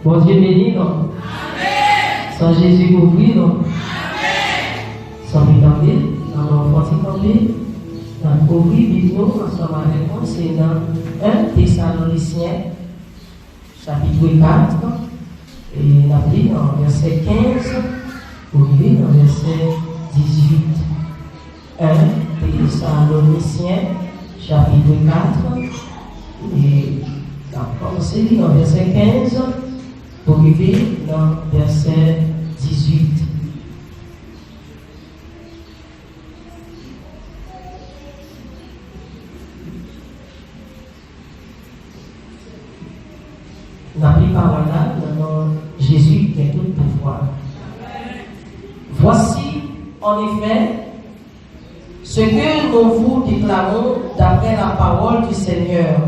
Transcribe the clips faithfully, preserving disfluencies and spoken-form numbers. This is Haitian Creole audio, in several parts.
Bondye beni nou. San Jezi kouvri nou. San pli tande, ann nou fè yon ti kanpe. N ap ouvri Bib nou ansanm avèk mwen, se nan en Tesalonisyen, chapit kat, e n ap li nan vèsè kenz pou rive nan vèsè dizuit. En Tesalonisyen, chapit kat, e n ap kòmanse li nan vèsè kenz pou rive nan vèsè dizuit. N ap li pawòl la nan non Jezi ki gen tout pouvwa. Voici, en effet, ce que nous vous déclarons d'après la parole du Seigneur.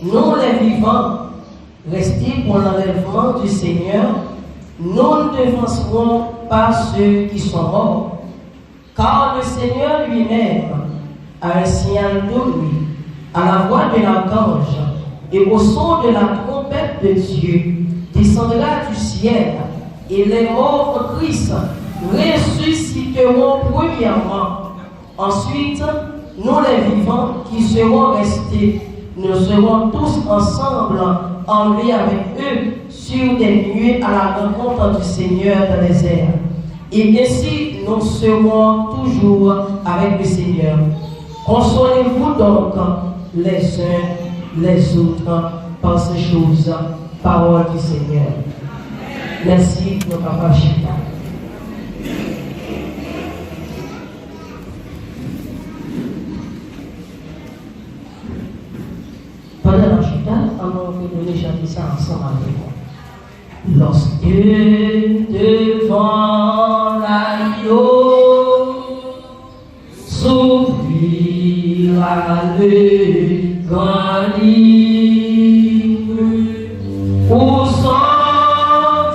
Nous, les vivants, restés pour l'enlèvement du Seigneur, nous ne devancerons pas ceux qui sont morts. Car le Seigneur lui-même, à un signal donné, à la voix de l'archange et au son de la trompette de Dieu, descendra du ciel, et les morts en Christ ressusciteront premièrement. Ensuite, nous les vivants qui serons restés, nous serons tous ensemble enlevés avec eux sur des nuées à la rencontre du Seigneur dans les airs. Et ainsi nous serons toujours avec le Seigneur. Consolez-vous donc les uns les autres par ces choses. Parole du Seigneur. Mèsi, nou kapab chita. Pandan n ap chita, ann nou redone chante sa ansanm avèk mwen. Lorsque devant l'agneau s'ouvrira le grand livre, où sont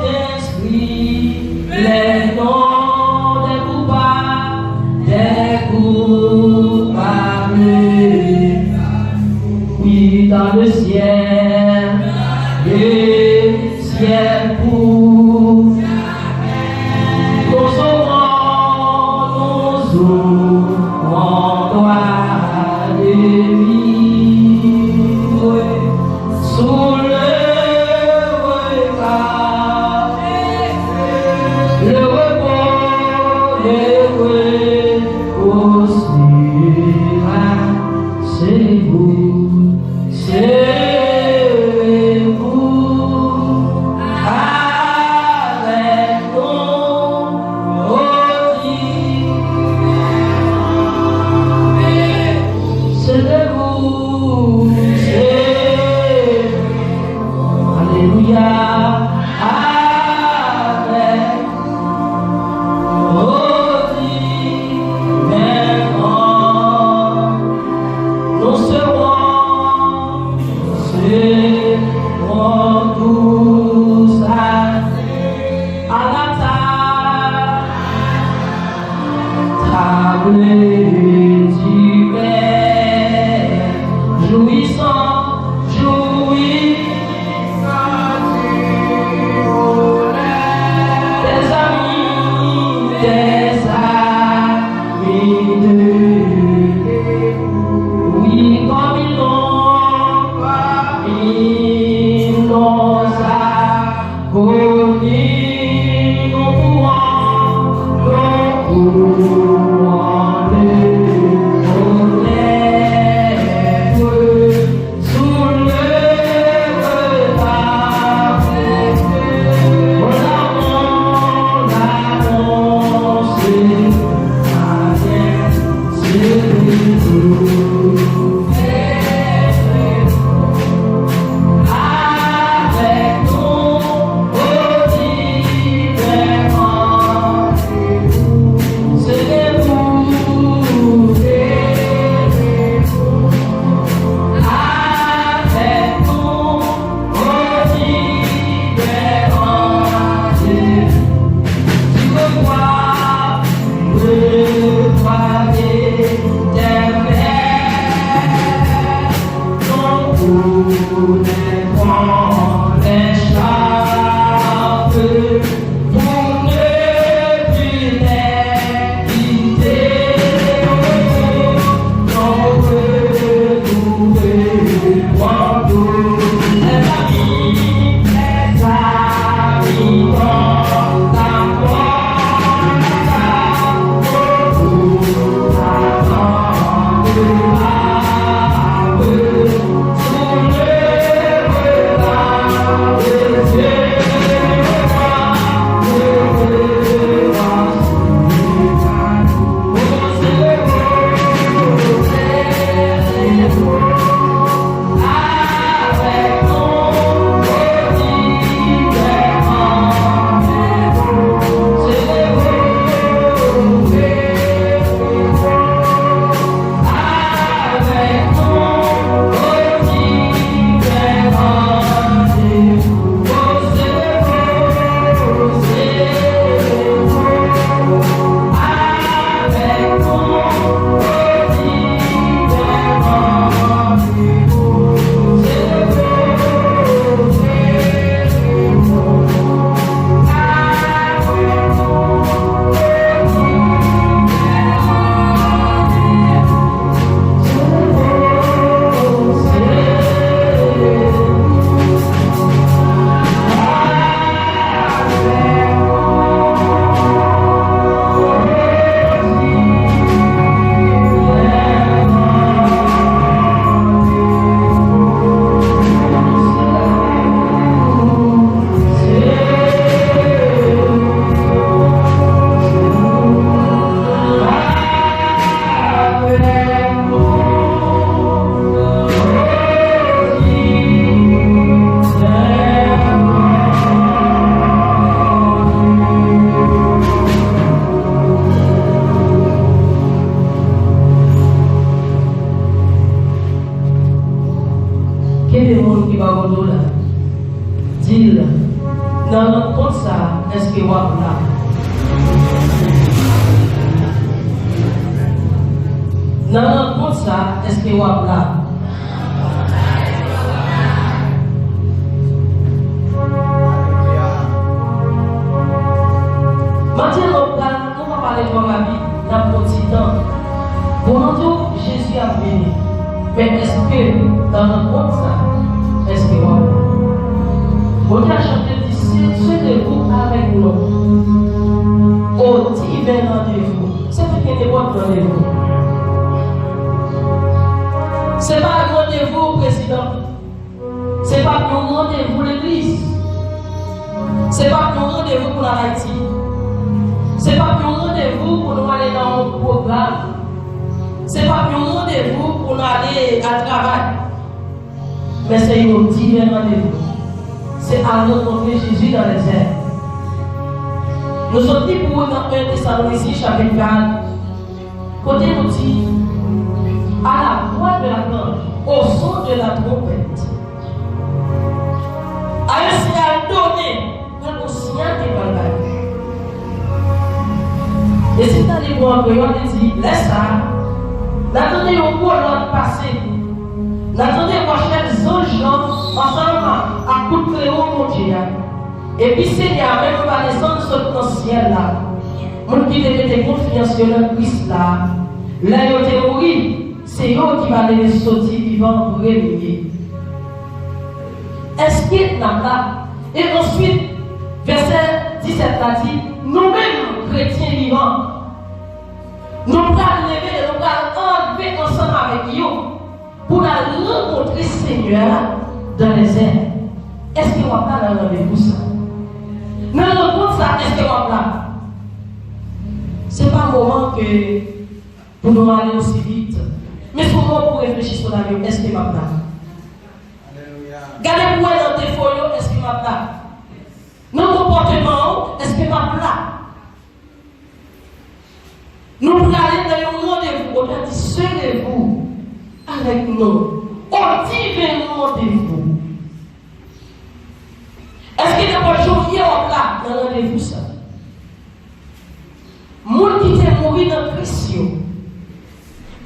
inscrits les noms des coupables, des coupables. Oui, dans le ciel, le ciel pour nous aurons, nous aurons droit de vivre sous le regard, le repos, le repos sera chez vous, chez vous. Avec nous, oh Dieu, c'est de vous, c'est, alléluia, avec, oh Dieu, maintenant, nous serons, nous serons tous à, à la table, table du Père, jouissant, jouissant du Nan rankont sa a, èske w ap la? Nan rankont sa a, èske w ap la? Mwen di nou, nou pa pale twò rapid, n ap pran ti tan. Bon, nou di w, Jezi ap vini. Men èske nan rankont sa, èske w ap la? Bondye a chante di, se, se rendez-vous avec nous. Au divin rendez-vous. Se pa gen nenpòt randevou. Se pa randevou prezidan. Se pa yon randevou legliz. Se pa yon randevou pou n al Ayiti. Se pa yon randevou pou nou ale nan yon pwogram. Se pa yon randevou pou nou ale al travay. Men se yon diven randevou. Se al rankontre Jezi nan lèzè. Nou sot li pou nou nan en Tesalonisyen chapit kat, kote nou di, à la voix de l'archange, au son de la trompette. A yon siyal done, pral gon siyal ki pral bay. E si w ta li pou an kreyòl, li di, lè sa a, n a tande yon gwo lòd pase. N a tande vwa chèf zanj lan ansanm ak kout klewon Bondye a. Epi Senyè a menm va desann sot nan syèl la. Moun ki te mete konfyans yo nan Kris la, lè yo te mouri, se yo ki va leve soti vivan premye. Èske n ap la? E answit, vèsè disèt la di, nou menm, kretyen vivan, nou pral leve e nou pral anlve ansanm avèk yo pou n al rankontre Senyè a dans les airs. Èske w ap la nan randevou sa? Nan rankont sa, èske w ap la? Se pa moman ke pou nou ale osi vit. Men se yon moman pou reflechi sou lavi w. Èske m ap la? Gade pou wè nan defo yo, èske m ap la? Nan konpòteman w, èske m ap la? Nou prale nan yon randevou, Bondye di, serez-vous avec nous au divin rendez-vous. Èske nenpòt jan w ye w ap la nan randevou sa? Moun ki te mouri nan Kris yo,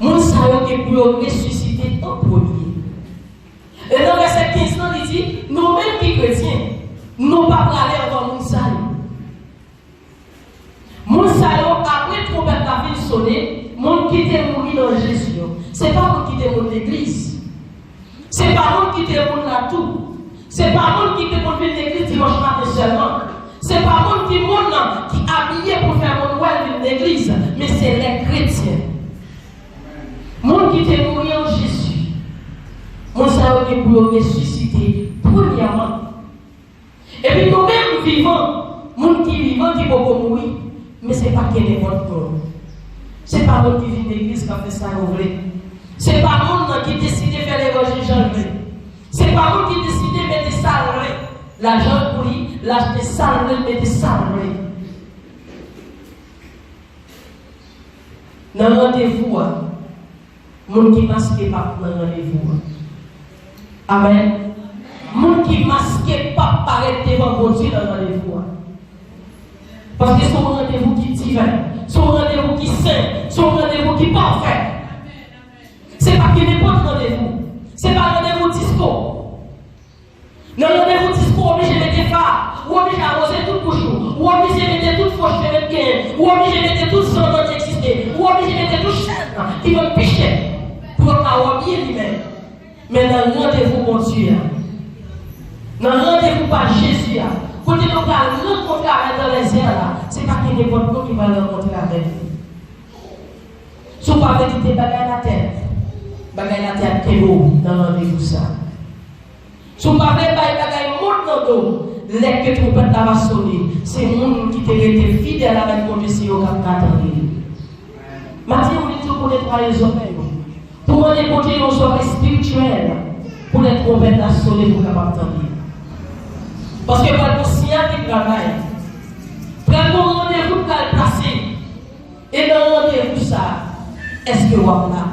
moun sa yo gen pou yo resisite an premye. E nan vèsè kenz lan, li di, nou menm ki kretyen, nou pa prale anvan moun sa yo. Moun sa yo, apre twonpèt la fin sone, moun ki te mouri nan Jezi yo, se pa moun ki te moun legliz. Se pa moun ki te moun la tou. Se pa moun ki te konn vin legliz dimanch maten sèlman. Se pa moun ki moun nan ki abiye pou fè moun wè l vin legliz, men se lè kretyen. Moun ki te mouri an Jezi. Moun sa yo gen pou yo resisite premyèman. Epi nou menm vivan, moun ki vivan ki poko mouri, men se pa gen nenpòt moun. Se pa moun ki vin legliz k ap fè sa yo vle. Se pa moun nan ki deside fè levanjil jan l vle. Se pa moun ki deside mete sa l vle. Lajan l pou li, l achte sa l vle, l mete sa l vle. Nan randevou a, moun ki maske p ap nan randevou a. Amèn. Moun ki maske p ap parèt devan Bondye nan randevou a. Paske se yon randevou ki diven, se yon randevou ki sen, se yon randevou ki pafè. Se pa ki nenpòt randevou. Se pa randevou disko. Nan randevou disko, ou oblije mete fa, ou oblije awoze tout bouch ou, ou oblije mete tout fo cheve k genyen, ou oblije mete tout san ki egziste, ou oblije mete tout chèn ki vin piche pou yo ka wè w byen limen. Men nan randevou Bondye a, nan randevou pa Jezi a, kote nou pral rankontre avè l dans les airs la, se pa ki nenpòt moun ki pral rankontre avè l. Si w pa vle kite bagay latè, bagay latè ap kenbe w nan randevou sa. Si w pa vle bay bagay mond nan do, lè ke twonpèt la va sone, se moun ki te rete fidèl avèk Bondye, se yo k ap ka tande l. Matye, ou li di w pou netwaye zòrèy ou, pou mande Bondye yon zòrèy espirityèl, pou lè twonpèt la sone, pou w kapab tande l. Paske pral gon siyal ki pral bay. Pral gon randevou k pral plase. E nan randevou sa a, èske w ap la?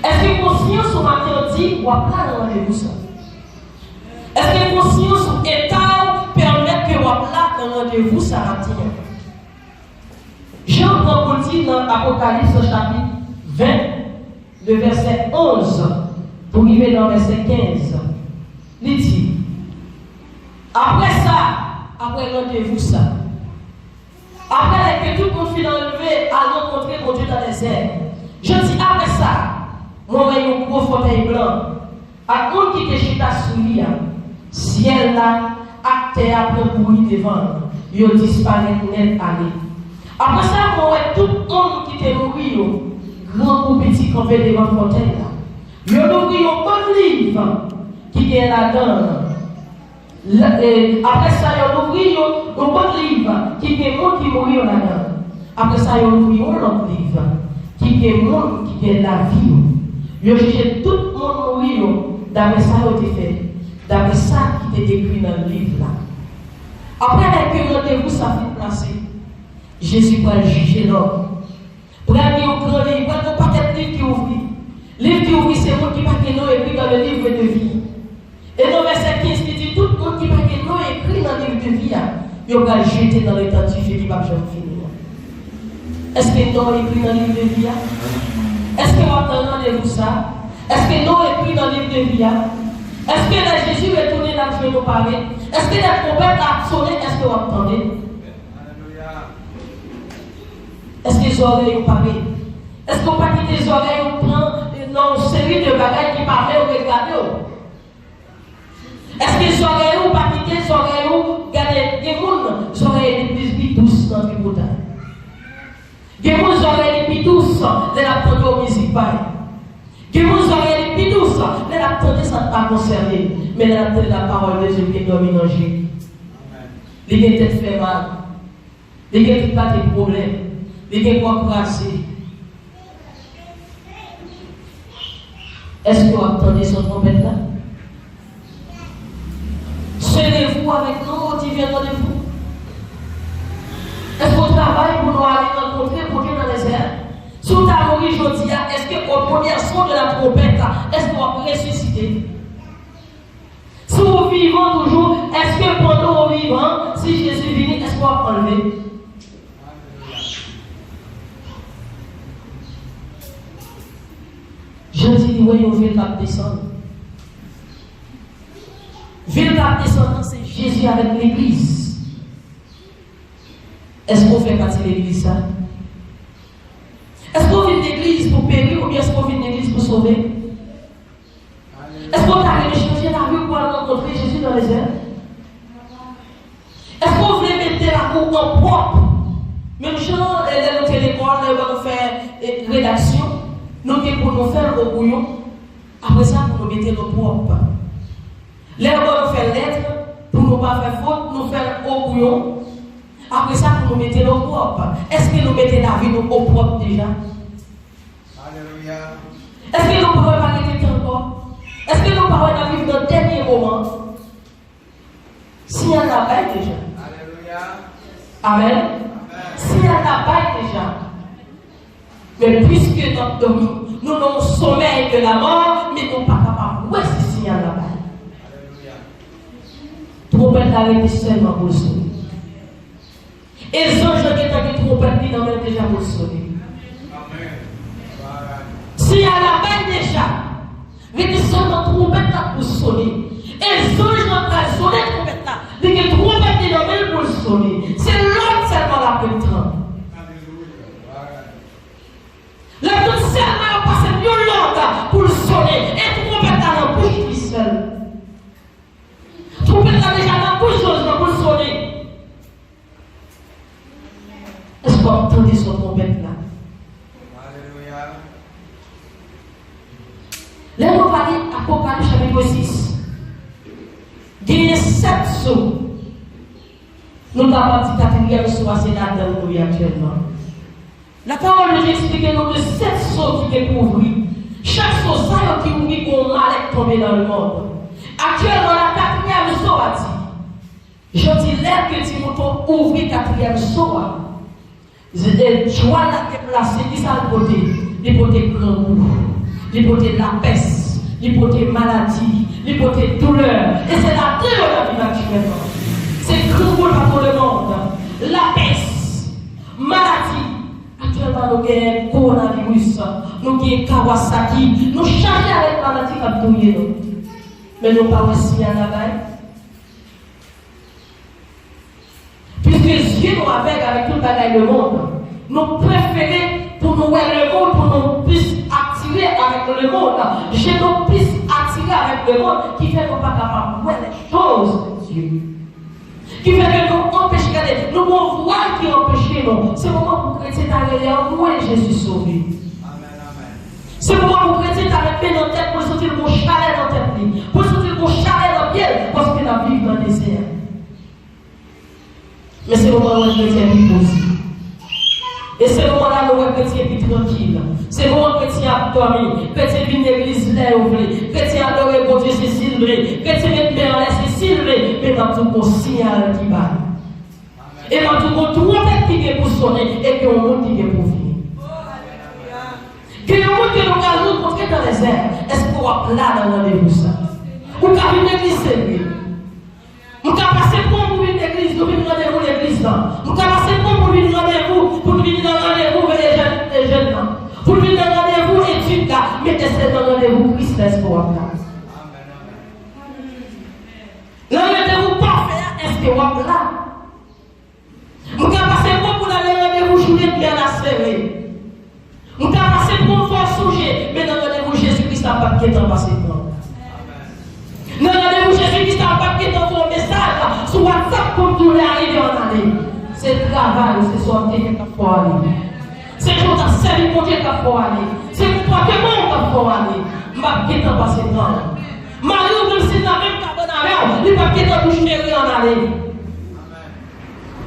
Èske konsyans ou maten an di w ap la nan randevou sa a? Èske konsyans ou, eta w, pè Randevou sa maten an. Jan pran pou l di nan Apokalips chapit ven, de vèsè onz pou rive nan vèsè kenz, li di, apre sa, apre randevou sa, apre lè ke tout moun fin anleve al rankontre Bondye nan dezè, Jan di, apre sa, mwen wè yon gwo fòtèy blan, ak moun ki te chita sou li a. Syèl la ak tè a pran kouri devan l, yo disparèt nèt ale. Apre sa, mwen wè tout moun ki te mouri yo, gran kou piti, kanpe devan fòtèy la. Yo louvri yon bann liv ki gen ladan l. L-, e, apre sa, yo louvri yon, yon lòt liv ki gen moun ki mouri yo ladan l. Apre sa, yo louvri yon lòt liv ki gen moun ki gen lavi yo. Yo jije tout moun mouri yo dapre sa yo te fè, dapre sa ki te ekri nan liv la. Apre lè ke randevou sa fin plase, Jezi pral jije lòm. Pral gen yon gran liv, pral gen yon pakèt liv ki ouvri. Liv ki ouvri, se moun ki pa gen non ekri dans le livre de vie. E nan vèsè kenz, li di, tout moun ki pa gen non ekri nan liv de vi a, yo pral jete nan letan dife ki p ap janm fini an. Èske non w ekri nan liv de vi a? Èske w ap nan randevou sa? Èske non w ekri nan liv de vi a? Èske lè Jezi retounen, n ap jwenn ou pare? Èske lè twonpèt la ap sonnen, èske w ap tande? Èske zòrèy ou pare? Èske w pa kite zòrèy ou pran, eh, nan yon seri de bagay ki pa fè yo regade w? Èske zòrèy ou pa kite zòrèy ou gade, gen moun zòrèy li plis pi dous nan tripotay. Gen moun zòrèy li pi dous lè l ap tande yon mizik bay. Gen moun zòrèy li pi dous lè l ap tande sa k pa konsène l. Men lè l ap tande la parole de Dieu, li gen dòmi nan je. Li gen tèt fè mal. Li gen tout kalite pwoblèm. Li gen kò kraze. Èske w ap tande son twonpèt la? Serez-vous avec nous au divin rendez-vous? Èske w travay pou nou ale rankontre Bondye nan dezè a? Si w ta mouri jodi a, èske au premier son de la trompette la, èske w ap resisite? Si w vivan toujou, èske pandan w vivan, si Jezi vini, èske w ap anlve? Jan di li wè yon vil k ap desann. Vil k ap desann nan se Jezi avèk legliz. Èske w fè pati legliz sa? Èske w vin legliz pou peri oubyen èske w vin legliz pou sove? Èske w ta renmen chanje lavi w pou al rankontre Jezi nan dezè? Èske w vle mete lakou w an pwòp? Menm jan, eh, lè nou te lekòl, lè yo ban nou fè, eh, redaksyon, nou gen pou nou fè l o kouyon. Apre sa, pou nou mete l o pwòp. Lè yo ban nou fè lèt, pou nou pa fè fot, nou fè l o kouyon. Apre sa, pou nou mete l o pwòp. Èske nou mete lavi nou o pwòp deja? Alelouya. Èske nou pa wè pa gen tan ankò? Èske nou pa wè n ap viv nan dènye moman? Siyal la bay deja. Alelouya. Amèn. Amèn. Siyal la bay deja. Men piske n ap dòmi, nou nan yon somèy de la mò, men nou pa kapab wè si siyal la bay. Alelouya. Twonpèt la rete sèlman pou l sonnen. E zanj lan gentan gen twonpèt li nan men l deja pou l sonnen. Siyal la bay deja. Rete sèlman twonpèt la pou sonnen. E zanj lan pral sonnen twonpèt la. Li gen twonpèt li nan men l pou l sonnen. Se lòd sèlman l ap ret tann. Lè tout sèlman yo pase l yon lòd pou l sonnen. E twonpèt la nan bouch li sèl. Twonpèt la deja nan bouch zanj lan pou l sonnen. Èske w ap tande son twonpèt la? Alelouya. Lè nou pale Apokalips chapit sis, genyen sèt so. Nou kapab di katriyèm so a se ladan l nou ye aktyèlman. La parole de Dieu eksplike nou de sèt so ki gen pou ouvri. Chak so sa yo ki ouvri, gon malè k tonbe nan lemonn. Aktyèlman la, katriyèm so a di, Jan di lè ke ti mouton ouvri katriyèm so a, e, jwal la deplase, kisa l pote? Li pote grangou, li pote lapès, li pote maladi, li pote doulè. E se ladan yo n ap viv aktyèlman. Se grangou l pa pou lemonn. Virus, nou gen Kawasaki, nou chaje avèk maladi k ap touye nou. Men nou pa wè siyal la bay. Piske zye nou avèg avèk tout bagay lemonn, nou prefere pou nou wè lemonn, pou nou plis atire avèk lemonn. Je nou plis atire avèk lemonn, ki fè nou pa kapab wè les choses de Dieu. Ki fè ke nou anpeche, gade, nou gon vwal ki anpeche nou. Se moman pou kretyen ta rele anmwe Jezi sove. Se moman pou kretyen ta met men nan tèt pou l santi l gon chalè nan tèt li, pou l santi l gon chalè nan pye l, paske n ap viv nan dezè. Men se moman nou wè kretyen pi poze. E se moman la nou wè kretyen pi trankil. Se moman kretyen ap dòmi. Kretyen vin legliz lè yo vle. Kretyen adore Bondye se si l vle. Kretyen met men anlè se si l vle. Men m ap di w gon siyal ki bay. E m ap di w gon twonpèt ki gen pou sonnen e gen yon moun ki gen pou vini. Gen yon moun ke nou pral rankontre nan dezè. Èske w ap la nan randevou sa? Ou ka vin legliz, se vre. M ka pase pran w pou vin legliz, nou vin randevou legliz lan. M ka pase pran w pou vin randevou, pou n vin nan randevou veye jèn, veye jèn nan. Pou n vin nan randevou etid la, men èske nan randevou Kris la, èske w ap la? Nan randevou pafè a, èske w ap la? M ka pase pran w pou n al nan randevou jounen dènye a sere. M ka pase pran w fò w sonje, men nan randevou Jezi Kris la m p ap gentan pase pran w. Nan randevou Jezi Kris la m p ap gentan voye w mesaj sou WhatsApp pou m di w lè a rive ann ale. Se travay ou, se sa w ap te fè k ap fè w ale. Se jan w t ap sèvi Bondye k ap fè w ale. Se konpòteman w k ap fè w ale. M p ap gentan pase pran w. Mari w menm si l nan menm kabann avè w, li p ap gentan di w cheri ann ale.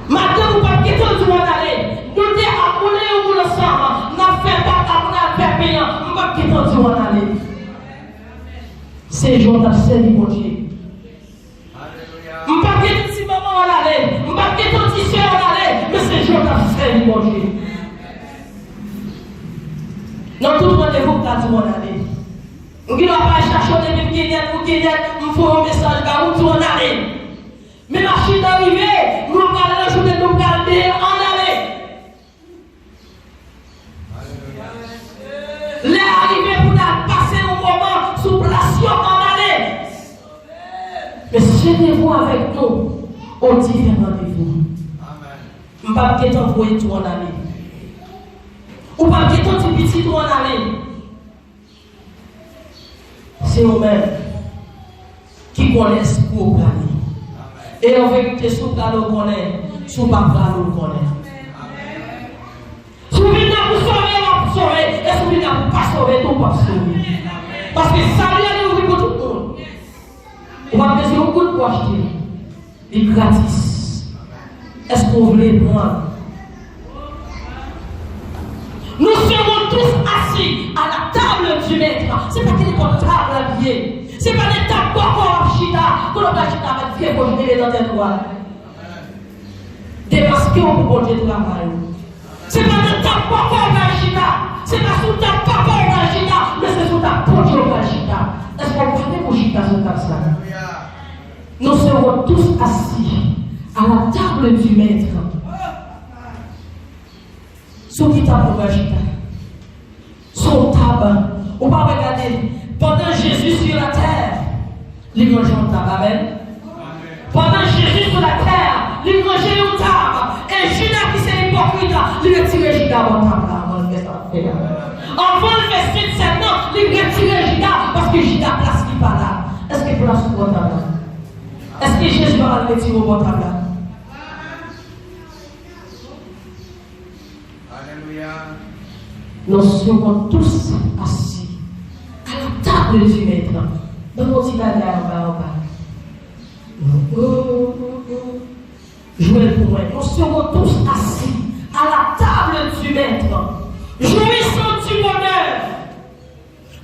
Madanm ou p ap gentan di w ann ale. Nou te ap woulen yon boul ansanm. N ap fè pat la pou n al fè pen an. M p ap gentan di w ann ale. Se jan w t ap sèvi Bondye. M p ap gentan di manman w ann ale. M p ap gentan di sè w ann ale. Men se jan w t ap sèvi Bondye. Nan tout randevou m ta di w ann ale. M gen dwa pa al chache w depi m gen nèt, ou gen nèt, m voye yon mesaj ba ou, m di w ann ale. Men machin nan rive, nou pral nan jounen, nou pral beye, ann ale. Lè a rive pou n al pase yon moman sou plas yo, ann ale. Men se randevou avèk nou, on diven randevou. M p ap gentan voye di w ann ale. Ou p ap gentan di pitit ou ann ale. Se ou menm ki konnen si w prale. E an verite, si w prale, w konnen. Si w pa prale, w konnen. Si w vin la pou sove, w ap sove. E si w vin la pou pa sove tou, w p ap sove. Paske sali a li ouvri pou tout moun. Ou pa bezwen yon goud pou achte li. Li gratis. Èske w vle pran l? Nous serons tous assis à la table du Maître. Se pa kenenpòt tab la li ye. Se pa nan tab bòkò w ap chita, kote w pral chita avèk vye fo jwele nan tèt ou a. Demaske w pou Bondye travay ou. Se pa nan tab bòkò w pral chita. Se pa sou tab papa w pral chita, men se sou tab Bondye w pral chita. Èske w pare pou chita sou tab sa? Nous serons tous assis à la table du Maître. Sou ki tab nou pral chita? Sou tab. Ou pa wè, gade, pandan Jezi sou latè, li ranje yon tab. Amèn. Pandan Jezi sou latè, li ranje yon tab. E Jida ki se ipokrit la, li retire Jida bò tab la anvan l fè sa l ap fè a. Anvan l fè sent sèn nan, li retire Jida, paske Jida plas li pa la. Èske plas ou bò tab la? Èske Jezi pa pral retire w bò tab la? Alelouya. Nous serons tous assis à la table du Maître. Ban nou ti bagay anba, anba. Jwe l pou mwen. Nous serons tous assis à la table du Maître, jouissant du bonheur.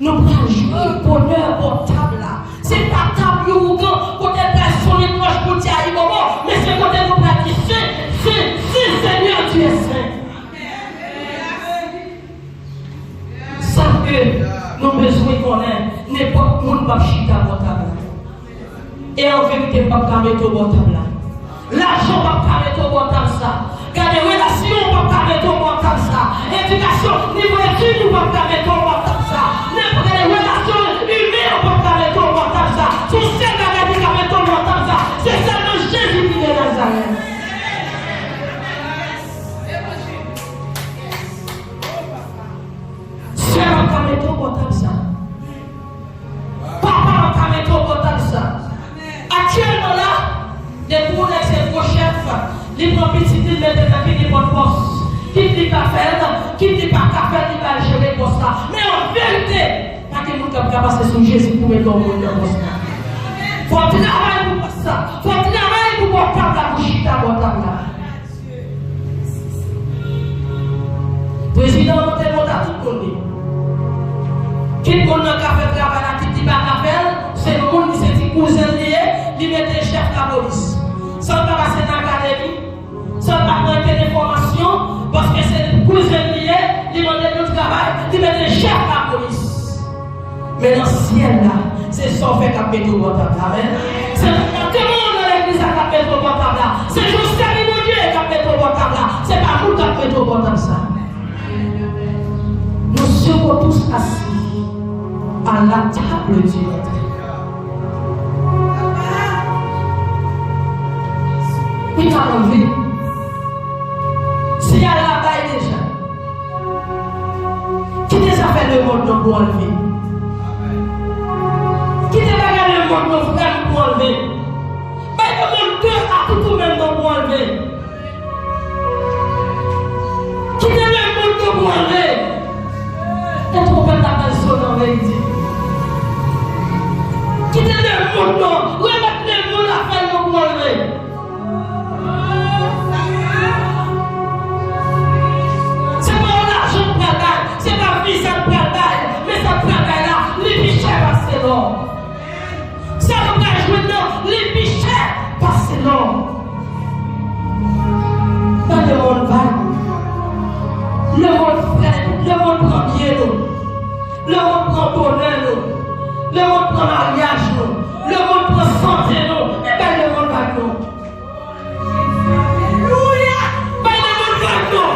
Nou pral jwi bonè bò tab la. Se pa tab yon ougan kote l pral sonnen klòch pou di ayibobo, men se kote nou pral di sen, sen, sen, Seigneur, tu es saint. Sa ke nou bezwen konnen, nenpòt moun p ap chita bò tab la. E an verite, m p ap ka mete w bò tab la. Lajan p ap ka mete w bò tab sa. Gade, relasyon w p ap ka mete w bò tab sa. Edikasyon, nivo etid ou p ap ka mete w bò tab sa. Nenpòt, gade, relasyon imen ou p ap ka mete w bò tab sa. Se yon sèl bagay ki ka mete w bò tab sa. Se sèlman Jezi ki de Nazarèt. Sè p ap ka mete w bò tab sa. Papa p ap ka mete w bò tab sa. Aktyèlman la, depi yon nèg se gwo chèf, li pran pitit li, l mete l nan pi nenpòt pòs. Kit li ka fè l, kit li pa ka fè l, li ba l jere pòs la. Men an verite, pa gen moun k ap ka pase sou Jezi pou mete yon moun nan pòs la. Fò w travay pou pòs la. Fò w travay pou bò tab la, pou chita bò tab la. Prezidan an monte manda tout moun li. Kit moun nan ka fè travay la, kit li pa ka fè l, se moun li se ti kouzen l li ye, li mete l chèf lapolis. San l pa pase nan akademi, san l pa pran okenn enfòmasyon, paske se kouzen l li ye, li mande l yon travay, li mete l chèf lapolis. Men nan syèl la, se sa w fè k ap mete w bò tab la. Amèn. Se moun nan legliz la k ap mete w bò tab la. Se jan w sèvi Bondye k ap mete w bò tab la. Se pa moun k ap mete w bò tab sa. Nous serons tous assis à la table du Maître. Li ka anvi. Siyal la bay deja. Kite zafè lemonn nan pou anlve. Kite bagay lemonn nan, frè m, pou anlve. Bay lemonn de a tout ou menm nan pou anlve. Kite lemonn nan pou anlve. E twonpèt la pral sone an veyiti. Kite lemonn nan, remèt lemonn afè yo pou anlve. Se pa yon lajan k pral bay, se pa viza k pral bay, men sa k pral bay la, li pi chè pase lò. Sa nou pral jwenn nan, li pi chè pase lò. Ban lemonn va nou. Lemonn frè, lemonn pran byen nou. Lemonn pran bonè nou. Lemonn pran maryaj nou. Lemonn pran sante nou. E bay lemonn va nou. Alelouya! Bay lemonn va nou.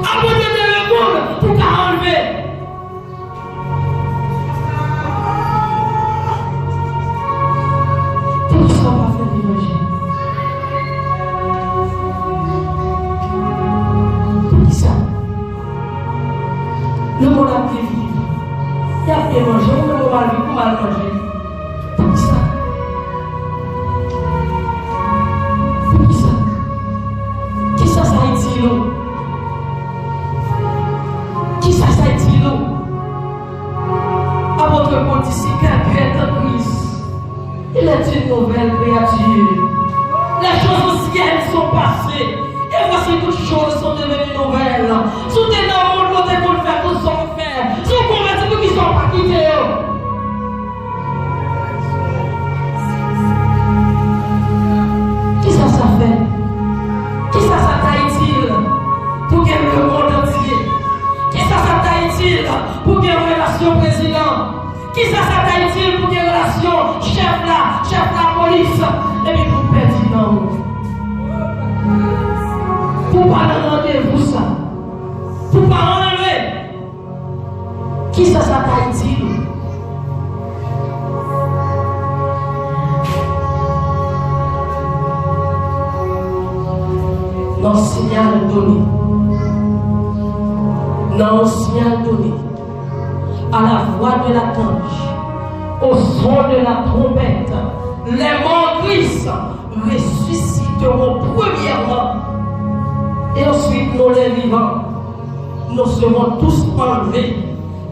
Abandone lemonn pou ka anlve. Poukisa w pa fè levanjil? Poukisa? Lemonn ap byen viv. Y ap byen manje, ou menm ou mal viv, ou mal manje. Poukisa? Poukisa? Kisa sa itil ou? Kisa sa itil ou? Apot Pòl di, si quelqu'un est en Christ, il est une nouvelle créature. Les choses anciennes sont passées, et voici toutes choses sont devenues nouvelles. Si w te nan mond, ou te konn fè tout sa w fè. Si w konvèti, poukisa w pa kite yo? Kisa sa fè? Kisa sa ta itil pou gen lemonn antye? Kisa sa ta itil pou gen relasyon prezidan? Kisa sa ta itil pou gen relasyon chèf la, chèf lapolis, epi pou pèdi nan ou? Pou pa nan randevou sa, pou pa anlve. Kisa sa ta itil ou? Nan yon siyal done, nan yon siyal done, à la voix de l'archange, au son de la trompette, les morts en Christ ressusciteront premièrement, et ensuite nous les vivants, nous serons tous enlevés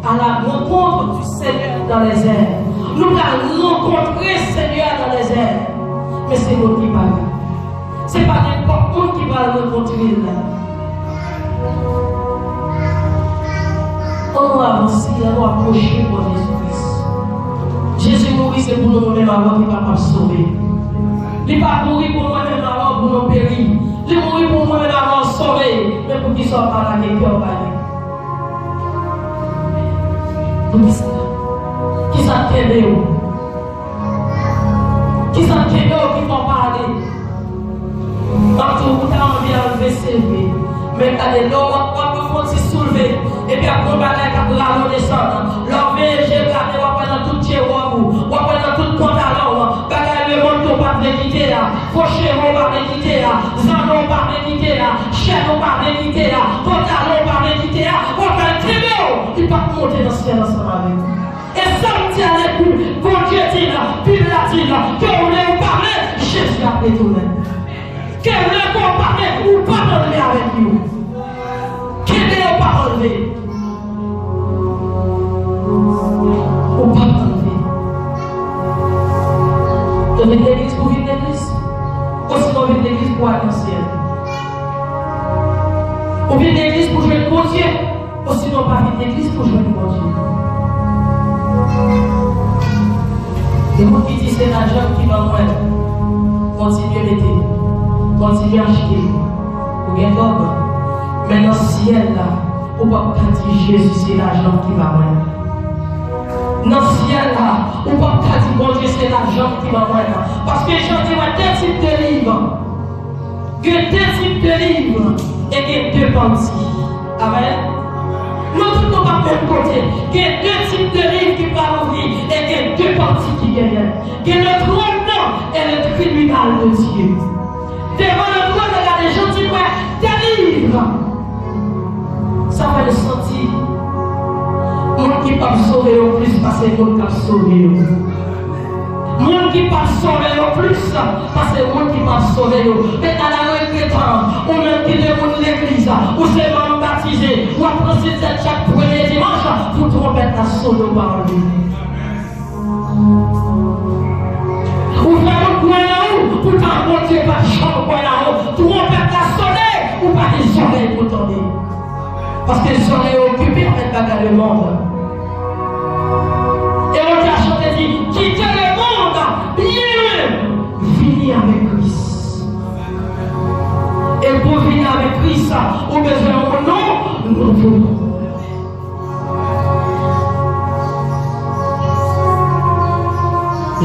à la rencontre du Seigneur dans les airs. Nou pral rankontre Senyè a dans les airs. Men se nou ki pale. Se pa nenpòt moun ki pral rankontre l la. Ann nou avanse, ann nou apwoche kò Jezi Kris. Jezi mouri, se pou nou, mwen menm avè w, te kapab sove. Li pa mouri pou mwen menm avè w, pou nou peri. Li mouri pou mwen menm avè w sove. Men poukisa w pa lage kè w ba li? Poukisa? Kisa k kenbe w? Kisa k kenbe w ki fè w pa ale? se vre. Men gade, lè w ap, w ap fè yon ti soulve, epi ap gon bagay k ap rale w desann. Lè w veye je gade, w ap wè nan tout je wòb ou, w ap wè nan tout pantalon w, bagay lemonn ke w pa t vle kite a, fo cheve w pa vle kite a, zanno w pa vle kite a, chèn ou pa vle kite a, pantalon w pa vle kite a, w ap al kenbe w, li p ap monte nan syèl ansanm avèk ou. E sa m di a, Bondye di l, Bib la di l, ke w vle ou pa vle, Jezi ap retounen. Ke w vle ke w pa vle, ou p ap anlve avèk yo. Kenbe yo, p ap anlve. Ou p ap anlve. Ou vin legliz pou vin legliz, osinon w vin legliz pou al nan syèl. Ou vin legliz pou jwenn Bondye, osinon w pa vin legliz pou jwenn Bondye. Gen moun ki di se lajan ki ban mwen, kontinye mete, kontinye achte, ou gen kòb. Men nan syèl la, ou p ap ka di Jezi se lajan ki ban mwen. Nan syèl la, ou p ap ka di Bondye se lajan ki ban mwen. Paske Jan te wè de tip de liv. Gen de tip de liv e gen de pati. Amèn. Nou tout nou pa menm kote. Gen de tip de liv ki pral ouvri e gen de pati ki genyen. Gen le trône et le tribunal de Dieu. Devan le trône, gade, Jan di mwen, de liv. Sa fè m santi moun ki p ap sove yo plis pase moun k ap sove yo. Moun ki p ap sove yo plis pase moun ki p ap sove yo. Men ala regretan, ou menm ki te moun legliz, ou se manm batize, w ap pran sentèt chak premye dimanch pou twonpèt la sone, w pa anvi. Ou fè moun kwè nan ou, poutan Bondye pa t janm kwè nan ou. Twonpèt la sone, ou pa gen zòrèy pou tande. Paske zòrèy yo okipe avèk bagay lemonn. E Bondye a chante di, quittez le monde, bien, vini avèk Kris. E pou vini avèk Kris, ou bezwen yon non nouvo.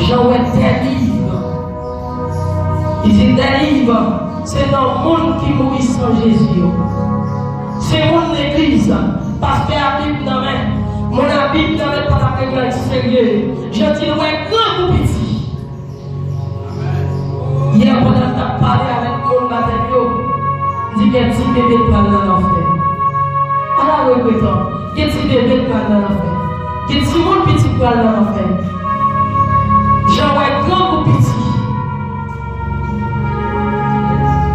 Jan wè de liv. Li di de liv, se nan moun ki mouri san Jezi yo. Se moun legliz, pastè a Bib nan men, moun a Bib nan men pa t ap regle serye. Jan di l wè gran kou piti. Yè, pandan m t ap pale avèk moun batèm yo, m di gen ti bebe k pral nan lanfè. Ala regretan, gen ti bebe k pral nan lanfè. Gen timoun piti k pral nan lanfè. Jan wè gran kou piti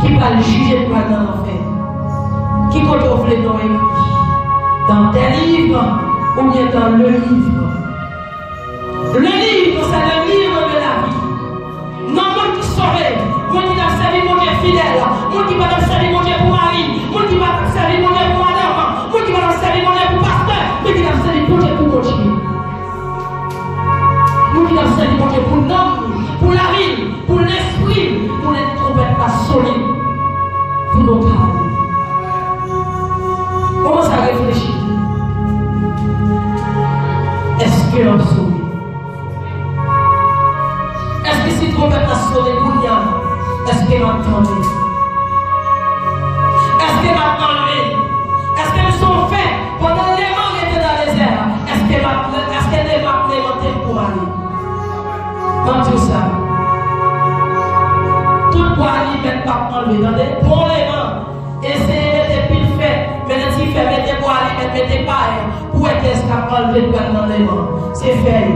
ki pral jije k pral nan lanfè. Ki kote w vle non w ekri? Dans tes livres oubyen dans le livre? Le livre, c'est le livre de la vie. Non moun ki sove, moun ki t ap sèvi Bondye fidèl, moun ki pa t ap sèvi Bondye pou mari, moun ki pa t ap sèvi Bondye pou madanm, moun ki pa t ap sèvi Bondye pou pastè, men ki t ap sèvi Bondye pou Bondye. Moun ki t ap sèvi Bondye pou nanm li, pou lavi l, pou lespri l, pou lè twonpèt la sone, pou nou ka ale. Kòmanse a reflechi. Èske m ap sove? Èske si twonpèt la sone kounye a, èske m ap tande? Èske m ap anlve? Èske m se yon fè pandan leman rete nan dezè a? Èske m ap, èske leman ap lemante m pou m ale? M ap di w sa. Tout bwa alimèt p ap anlve, tande? Bon leman. Eseye mete pil fè, mete ti fè, mete bwa alimèt, mete pay, pou wè kiyès k ap anlve pral nan leman. Se fèy.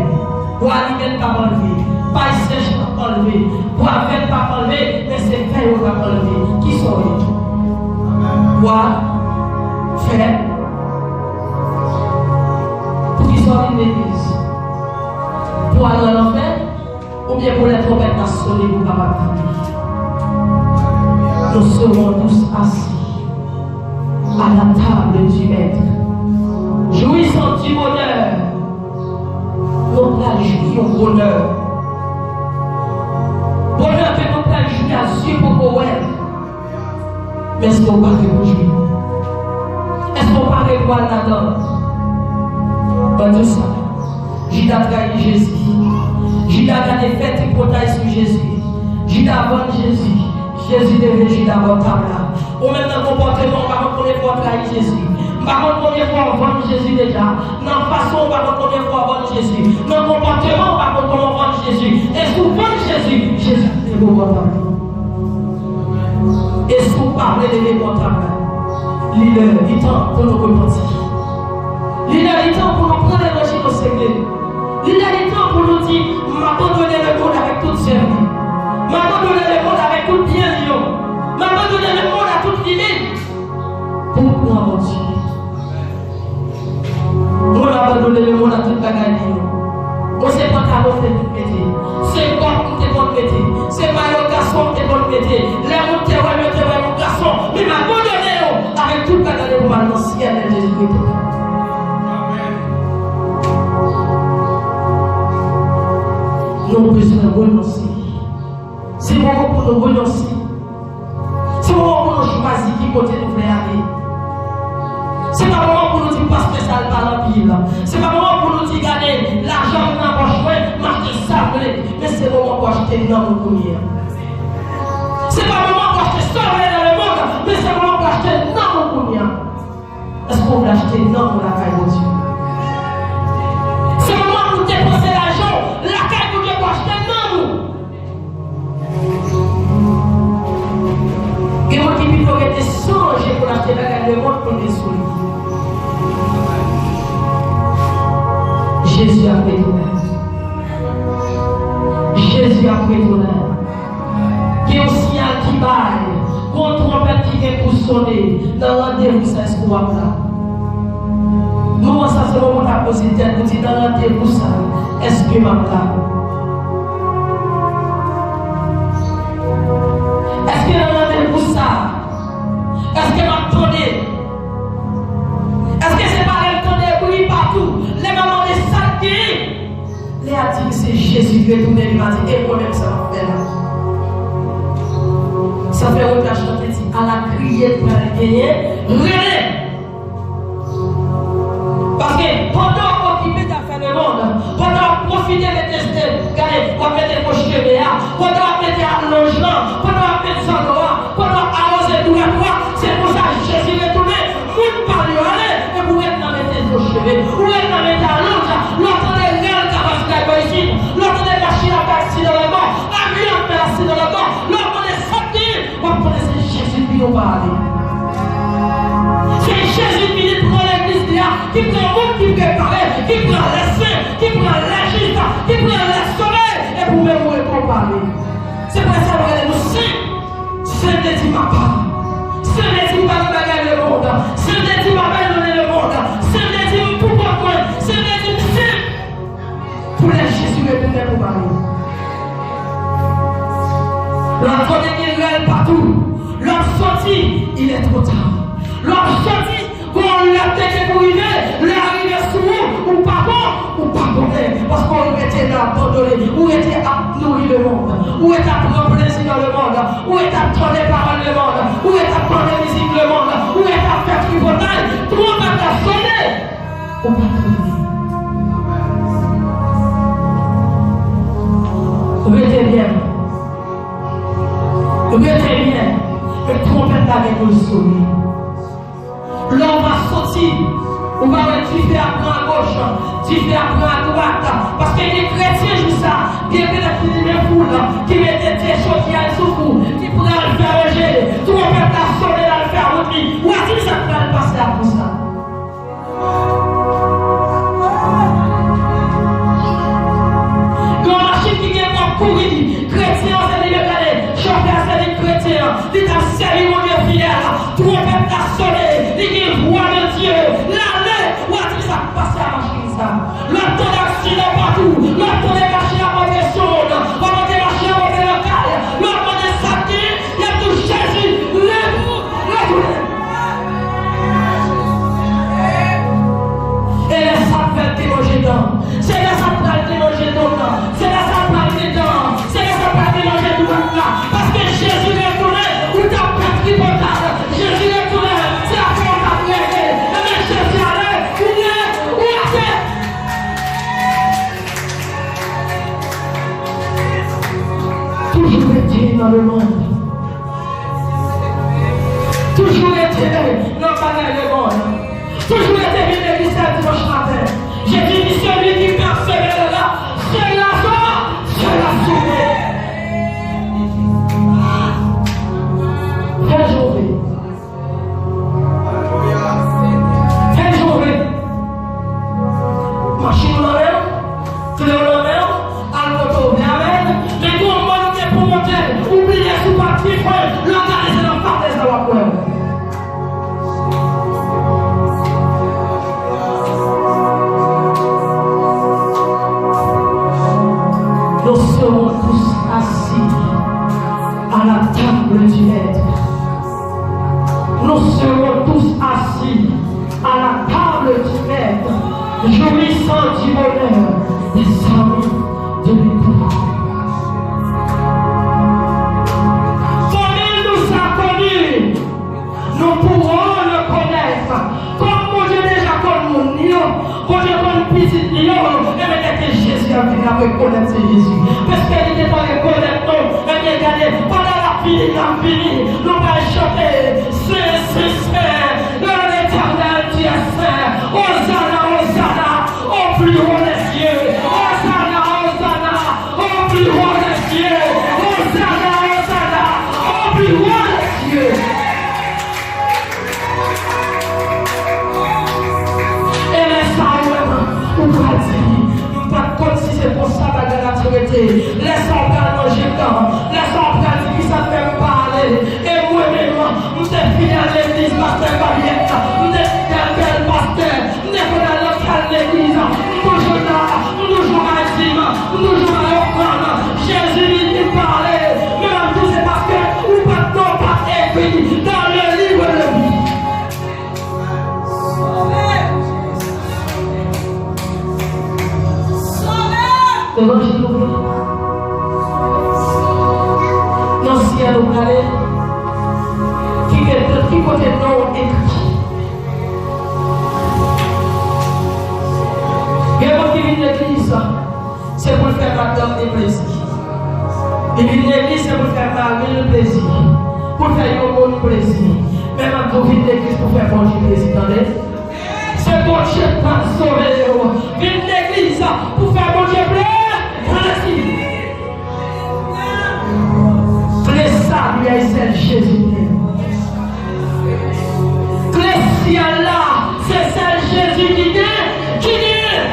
Bwa alimèt p ap anlve. Pay sèch p ap anlve. Bwa vèt p ap anlve, men se fèy yo k ap anlve. Kisa w ye? Bwa, fè. Poukisa w vin legliz? Pou al nan lanfè? Oubyen pou lè twonpèt la sone pou w kapab tande. Nous serons tous assis à la table du Maître, jouissant du bonheur. Nou pral jwi yon bonè. Bonè ke nou pral jwi a zye poko wè. Men èske w pare pou jwi? Èske w pare pou al ladan? Ban nou sa. Jida trayi Jezi. Jida gade fè tripotay sou Jezi. Jida vann Jezi. Jezi te vle Jida bò tab la. Ou menm nan konpòteman w, ou pa konn konbyen fwa w trayi Jezi. M pa konn konbyen fwa w vann Jezi deja. Nan fason w, ou pa konn konbyen fwa w vann Jezi. Nan konpòteman w, ou pa konn kòman w vann Jezi. E si w vann Jezi, Jezi ap leve w bò tab la. E si w pa vle leve bò tab la, li lè, li tan pou nou repanti. Li lè, li tan pou nou pran levanjil oserye. Li lè, li tan pou nou di, "M abandone lemonn avèk tout zèv li. M abandone lemonn avèk tout byen li yo. M abandone lemonn a tout limit pou m pran Bondye." Moun abandone lemonn ak tout bagay li yo. Mwen se pantalon m te konn mete. Se bòt m te konn mete. Se mayo gason m te konn mete. Lè moun te wè m, yo te wè m yon gason. Men m abandone yo avèk tout bagay yo pou m al nan syèl lè Jezi retounen. Nou bezwen renonse. Se moman pou nou renonse. Se moman pou nou chwazi ki kote nou vle ale. Se pa moman pou nou di pastè sa l pale anpil. Se pa moman pou nou di gade lajan m nan pòch mwen, m achte sa m vle. Men se moman pou achte nanm ou kounye a. Se pa moman pou achte sa w vle nan lemonn, men se moman pou achte nanm ou kounye a. Èske w vle achte nanm ou lakay Bondye? Se moman pou depanse lajan w lakay Bondye pou achte nanm ou. Gen moun ki pito rete san manje pou l achte bagay lemonn pou l gen sou li. Jezi ap retounen. Jezi ap retounen. Gen yon siyal ki bay, gen yon twonpèt ki gen pou sone nan randevou sa, èske w ap la? Moman sa se moman w ta poze tèt ou di nan randevou sa, èske m ap la? Èske nan randevou sa, èske m ap tande? Èske se pa lè m tande bri patou, lè m ap mande sa k genyen? Lè a di ke se Jezi ki retounen, li pa di, "E mwen menm, sa m ap fè la?" Sa fè Roda chante di, "Ala kriye k pral genyen, rele!" Paske pandan w okipe zafè lemonn, pandan w ap pwofite mete, gade, w ap mete fo cheve a, pandan w ap mete alonj lan, pandan w ap mete zanno a, pandan w ap awoze bourèt ou a, se konsa Jezi retounen. Moun pa l yo ale, epi ou ret nan mete fo cheve, ou ret nan mete alonj, lè w tande rèl k ap pase lakay bò isit, lè w tande machin ap fè aksidan lakay, avyon ap fè aksidan lakay, lè w konnen sa k genyen, w ap konnen se Jezi k vini ou pa ale. Se Jezi k vini pran legliz li a, ki pran moun ki prepare, ki pran lèsen, ki pran lèjis, ki pran lèsolèy, epi ou menm ou ret ou pa ale. Se pou sa yo rele nou sen. Sen vle di papa. Sen vle di m pa nan bagay lemonn. Sen vle di m abandone lemonn. Sen vle di m pou kont mwen. Sen vle di m senp. Pou lè Jezi retounen pou pale. Lè w tande gen rèl patou, lè w soti, il est trop tard. Lè w soti, gon lè te gen pou rive, lè a rive sou ou, ou pa bon, ou pa konnen, paske ou rete nan abandone, ou rete ap nouri lemonn, ou rete ap pran plezi nan lemonn, ou rete ap tande pawòl lemonn, ou rete ap tande mizik lemonn, ou rete ap fè tripotay, twonpèt la sone, ou pa tande. Rete byen. Rete byen. E twonpèt la gen pou l sone. Lè w va soti, ou va wè dife ap pran agoch, dife ap pran adwat. Paske gen kretyen jou sa, gen petèt ki limen foul, ki mete dye jodi a sou fou, ki pral fè manje, twonpèt la sone, l al fè wout li. Ou a di sa k pral pase apre sa. Gen yon machin ki gen pou ap kouri, kretyen an se li menm gade, chofè a se li kretyen an, li t ap sèvi Bondye fidèl, twonpèt la sone, li gen vwa de Dye, l ale, w a di sa k pase a machin sa. L ap tande aksidan patou, l ap tande machin ap antre sou moun, w ap tande machin ap antre nan kay, l ap tande sa k genyen, y ap di w Jezi, leve, retounen. E lè sa pral te manje dan, se lè sa pral te manje dan, se lè sa pral te dan, se lè sa pral te manje dwèt la. Paske Jezi retounen, ou t ap pèt tripotay. Jezi retounen, se afè w t ap règle. Ebyen, Jezi ale, ou rete. Toujou rete nan lemonn. table du Maître. Nous serons tous assis à la table du Maître, jouissant du bonheur des amis de l'Éternel. Kòm nou sa koni, nous pourrons le connaître. Kòm Bondye deja konn moun li yo, Bondye konn pitit li yo, ebyen, lè ke Jezi ap vini, n ap rekonèt se Jezi. Paske li gentan rekonèt nou, ebyen, gade, pandan l ap vini, l ap vini, nou pral chante, Sen, sen, sen, l'Éternel, tu es saint. Hosanna, Hosanna, au plus haut des cieux. Hosanna, Hosanna, au plus haut des cieux. Hosanna, Hosanna, au plus haut des cieux. E lè sa a, ou pral di, m pa t konn si se konsa bagay la te rete. Lè sa a, ou pral manje blan. Lè sa a, ou pral di, kisa k fè m pa ale? E mwen menm, m te fidèl legliz pastè Galyèt. M te fidèl bèl pastè. M te fidèl nan bèl legliz. M toujou la. M toujou bay dim. M toujou bay ofrann. Jezi vini pale. Men m ap di w, se paske ou pa t, non w pa t ekri dans le livre de vie. Sove! Sove! Devan Jezi nou prale. Nan syèl ou prale. Ki kote, ki kote non w ekri? Gen moun ki vin legliz, se pou l fè madanm li plezi. Li vin legliz, se pou l fè mari l plezi. Pou l fè yon moun plezi. Men m ap di w, vin legliz pou fè Bondye plezi, tande. Se Bondye k pral sove w. Vin legliz pou fè Bondye plezi. Kle sali a, e sèl Jezi ki gen. Kle syèl la, se sèl Jezi ki gen, ki gen.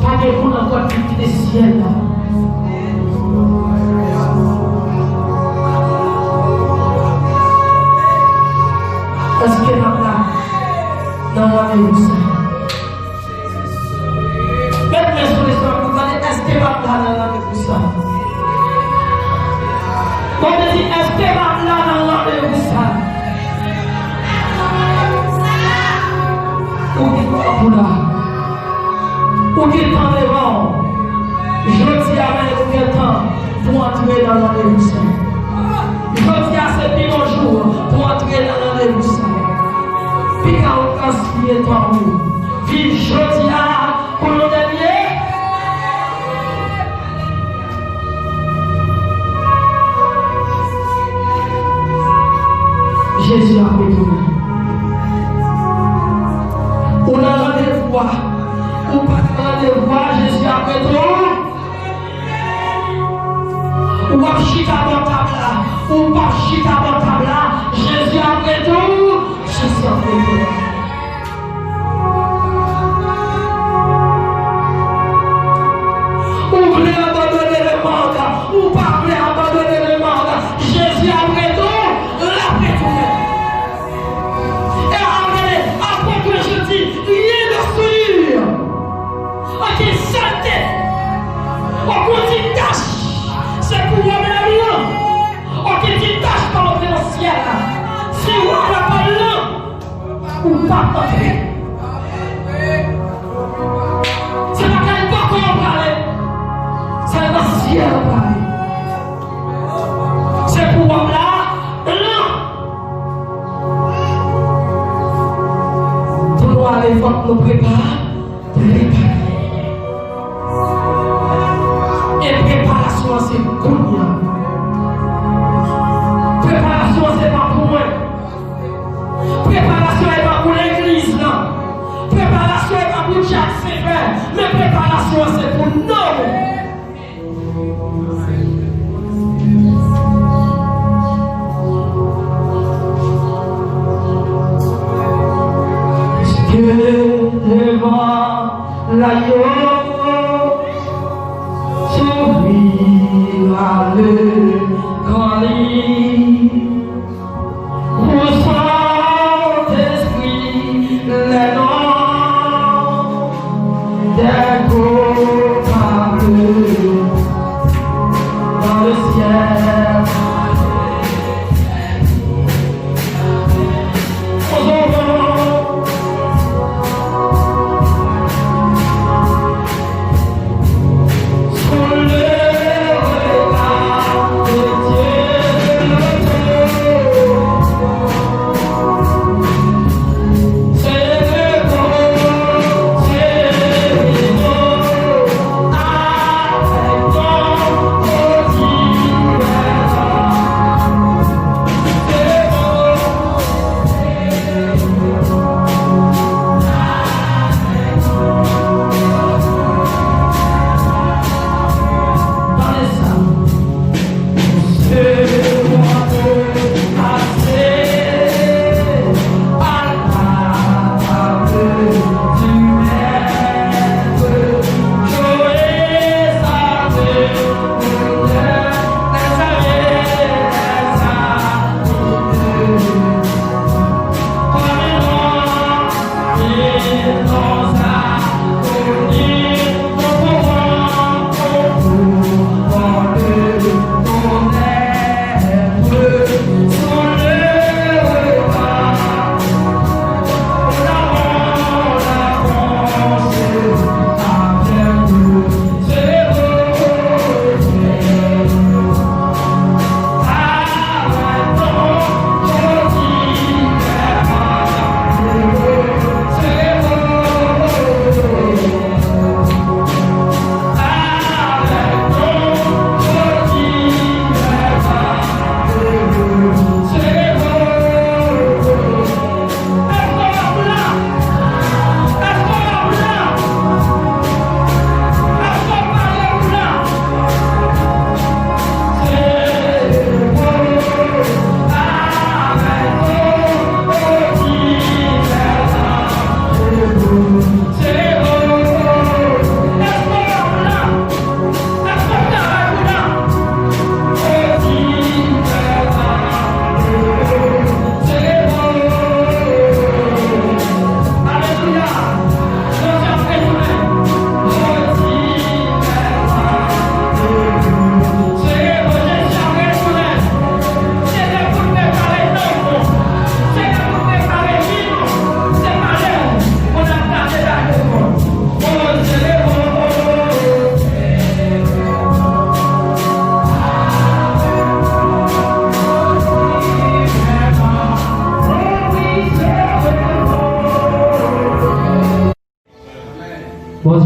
Pa gen moun ankò ki kite syèl la. Èske n ap la nan randevou sa? Met men sou lespri w, tande, èske m ap la nan randevou sa? Bondye di, èske m ap la nan randevou sa? Ou gen tan pou la. Ou gen tan devan w. Jodi a menm ou gen tan pou antre nan randevou sa. Jodi a se pi bon jou pou antre nan randevou sa. Piga w gaspiye tan ou. Viv jodi a pou yon dènye. Jezi ap retounen. Ou nan randevou a. Ou pa nan randevou a, Jezi ap retounen. Ou ap chita bò tab la. Ou p ap chita bò tab la. Jezi ap retounen. Jezi ap retounen. Ou vle abandone lemòg, ou pa vle abandone lemòg, Jezi ap retounen, l ap retounen. E a, gade, apot Jan di, rien ne souillure, okenn salte, okenn ti tach, se pou w menm lan, okenn ti tach pa antre nan syèl la. Si w la pa lan, ou p ap antre. Se pa kay poko w prale. Se nan syèl ou prale. Se pou w la blan. Pou nou ale, fòk nou prepare. Prepare. E preparasyon an se kounye a. Preparasyon an se pa pou mwen. Preparasyon e pa pou legliz lan. Preparasyon e pa pou Jack Sefer. Men preparasyon an se pou nou.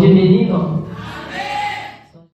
Bondye beni